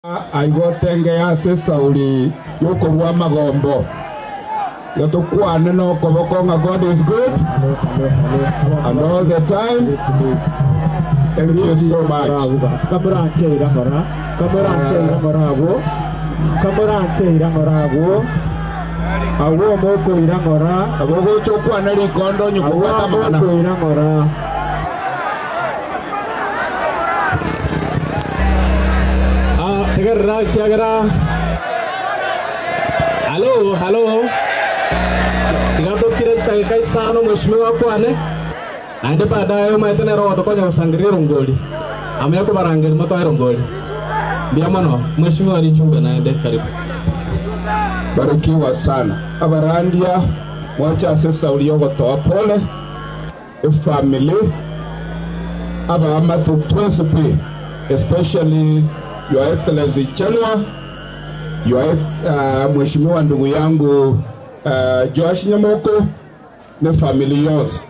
Aigo tenge ase esauri y'okorua amagombo. Iga tokwane nokoboko ng'a God is good and all the time. Thank you so much. Kamoranche irang'ora, kamoranche irang'ora agwo, kamoranche irang'ora agwo, agwo omokoirang'ora, Nabo ogocha okwane rikondo onye agwo kobwata amang'ana. omokoirang'ora. Ah, tegerera ekiagera Halo, halo. Tiga tokire chidageka isano mheshimiwa akwane naende baadaye omanyete nere ogotokonya gosangereria erongori amanye kobarangeria motoe erongori. Mbuya mono mheshimiwa Richumbe naende karibu. Barikiwa sana abarandia mwacha ase esauri yogotoa pole efamily abaamate twensi pi especially Your Excellency Chenwa, Your ex, Mheshimiwa ndugu yangu Joash Nyamoko ne family yonsi.